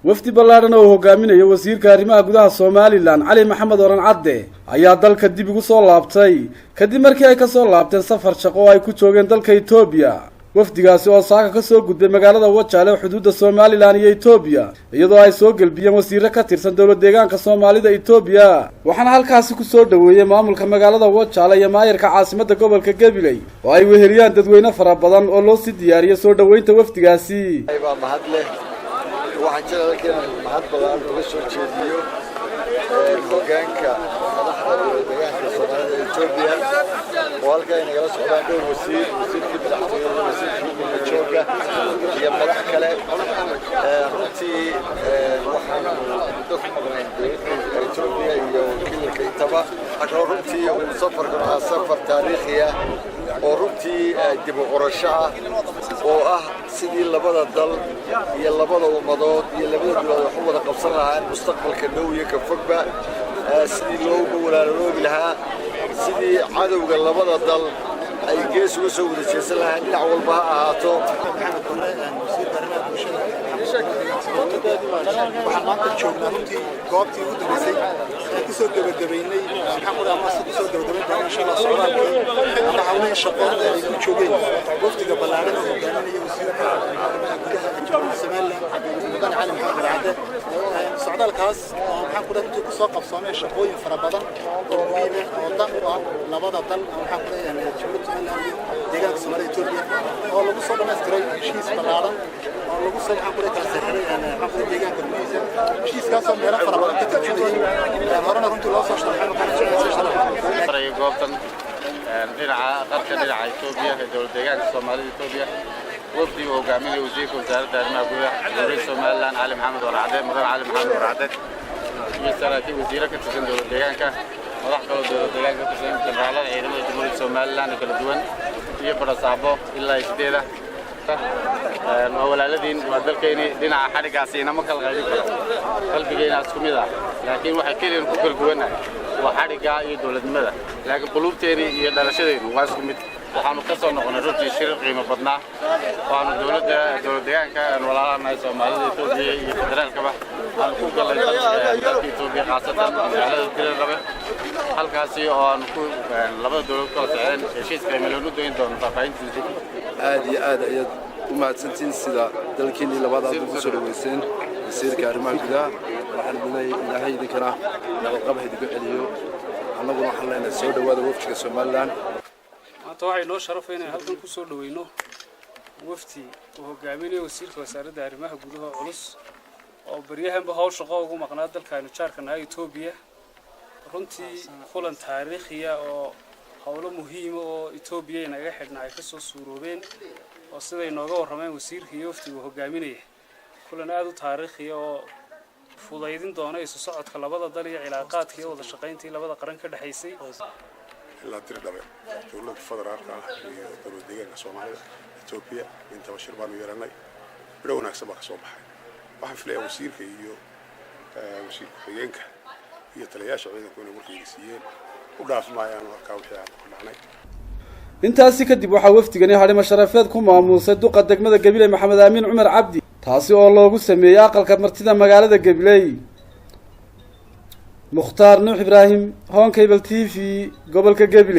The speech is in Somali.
Wafdi ballaadhan oo uu hogaaminayo wasiirka arrimaha gudaha Somaliland, Cali Maxamed Oran Cadde, ayaa dalka dib ugu soo laabtay kadib markii ay kasoo laabteen safar shaqo oo ay ku joogeen dalka Etoobiya. Wafdigaasi oo saaka kasoo gudbay magaalada Wajaale, xuduudda Somaliland iyo Etoobiya, iyadoo ay soo gelbiyeen wasiiro ka tirsan dowlad deegaanka Soomaalida Etoobiya, waxaana halkaasi kusoo dhoweeyey maamulka magaalada Wajaale iyo maayarka caasimadda gobolka Gabiley, oo ay weheliyaan dadweyne fara badan oo loo sii diyaariyey soo dhoweynta wafdigaasi. Baa mahad leh. Waxaan jeclaa inaan mahad badan uga soo jeediyo hogaanka madaxda dowlad deegaanka Soomaalida Etoobiya, oo halkaa ay nagala socdaan dhowr wasiir, wasiirkii madaxtooyada, wasiirkii gurmajooga iyo madax kale. Runtii waxaanu muddo ku maqnayn dowladda Etoobiya iyo kililka intaba. Waxaa kaloo runtii uu safarkan ahaa safar taariikhi ah oo runtii dib u qorasho ah, oo ah sidii labada dal iyo labada ummadood iyo labada dowladood wax u wada qabsan lahaan mustaqbalka dhow iyo ka fogba, sidii looga walaaloobi lahaa, sidii cadowga labada dal ay gees uga soo wada jeesan lahaan, dhinac walba ha ahaato. Maxamed Dure, wasiirka arrimaha bulshada. Waxaan maanta joognaa runtii goobtii ugu dambeysay ee kusoo gebagabaynay, maxaan ku dhahaa, mase kusoo gebagabayn doona insha Allah socdaalkii ama hawlihii shaqo ee ay ku joogeen wafdiga ballaaran oo hogaaminaya wasiirka arrimaha gudaha ee Jamhuuriyadda Somaliland, Mudane Cali Maxamed Cadde. Socdaalkaas oo, maxaan ku dhahay, runtii kusoo qabsoomay shaqooyin fara badan oo muhiim ah oo dan u ah labada dal ama, maxaan ku dhahay, Jamhuuriyadda Somaliland iyo deegaanka Soomaalida Etoobiya, oo lagu soo dhammaystiray heshiis ballaaran oo lagu soo, maxaan ku dhahay, kala saxiixday, maxaan ku dhahay, deegaanka gudihiisa. Heshiiskaasoo meelo fara badan ka tarjumayay, horena runtii loo soo sharxay, waxaana jeclaan sharxay. Goobtan dhinaca qarka dhinaca Etoobiya ee dowlad deegaanka Soomaalida Etoobiya, wafdi uu hogaaminaya wasiirka wasaaradda arrimaha gudaha Jamhuuriyadda Somaliland, Cali Maxamed Warcade, Mudan Cali Maxamed Warcade, iyo saraakiil wasiiro ka tirsan dowlad deegaanka, madax kaloo dowlad deegaanka ka tirsan, generaalada ciidamada Jamhuuriyadda Somaliland ee kala duwan iyo barasaabo ilaa sideeda. Waa walaaladiin, waa dalkayni. Dhinaca xadhiggaasi inama kala qaybin karo, qalbigayna isku mid ah, laakiin waxay keliyan ku kala duwannahay waa xadhiggaa iyo dowladnimada, laakiin quluubteeni iyo dhalashadeennu waa isku mid. Waxaanu ka soo noqonnay runtii shirir qiimo badnaa. Waxaanu dowladda dowlad deegaanka aan walaalahanahay Soomaalida Etoobiya iyo federaalkaba aanu ku gallay dalka Etoobiya, khaasatan magaalada Dirirrabe, halkaasi oo aanu ku labada dowlad kala socdeen heshiis qiimo loonu dayn doono faahfaahintiisa. Aad iyo aad ayaad u mahadsantihiin sida dalkiinnii labaad aad ugu soo dhaweyseen wasiirka arrimaha gudaha. Waxaan idin leeyahay Ilaahay idinkana nabadqab ha idinku celiyo. Annaguna waxaan leenahay soo dhowaada wafdiga Somaliland. Maanta waxay noo sharafay inaan halkan ku soo dhaweyno wafdi uu hogaaminayo wasiirka wasaaradda arrimaha gudaha culus, oo baryahanba hawl shaqo ugu maqnaa dalkaanu jaarka nahay Etoobiya. Runtii kulan taariikhiya oo howlo muhiima oo Etoobiya inaga xidhna ay kasoo suuroobeen, oo siday nooga warrameen wasiirka iyo wafdiga uu hogaaminaya, kulan aada u taariikhiya oo fudaydin doona isu socodka labada dal iyo cilaaqaadka iyo wada shaqayntii labada qaran ka dhexaysay. Ilaa Dirdhabe, dowladda federaalka ah iyo dowlad deegaanka Soomaalida Etoobiya intaba shir baanu yeelanay. Midho wanaagsan baa ka soo baxay. Waxaan filayaa wasiirka iyo wasiir ku-xigeenka iyo taliyayaasha ciidanku inay warkayga siiyeen. U dhaafi maayaan halkaa wixii aan ku dhacnay. Intaasi kadib waxaa wafdigani hadhimo sharafeed ku maamuusay duqa degmada Gabiley, Maxamed Aamin Cumar Cabdi, taasi oo loogu sameeyey aqalka martida magaalada Gabiley. Mukhtaar Nuux Ibraahim, Horn Cable TV, gobolka Gabiley.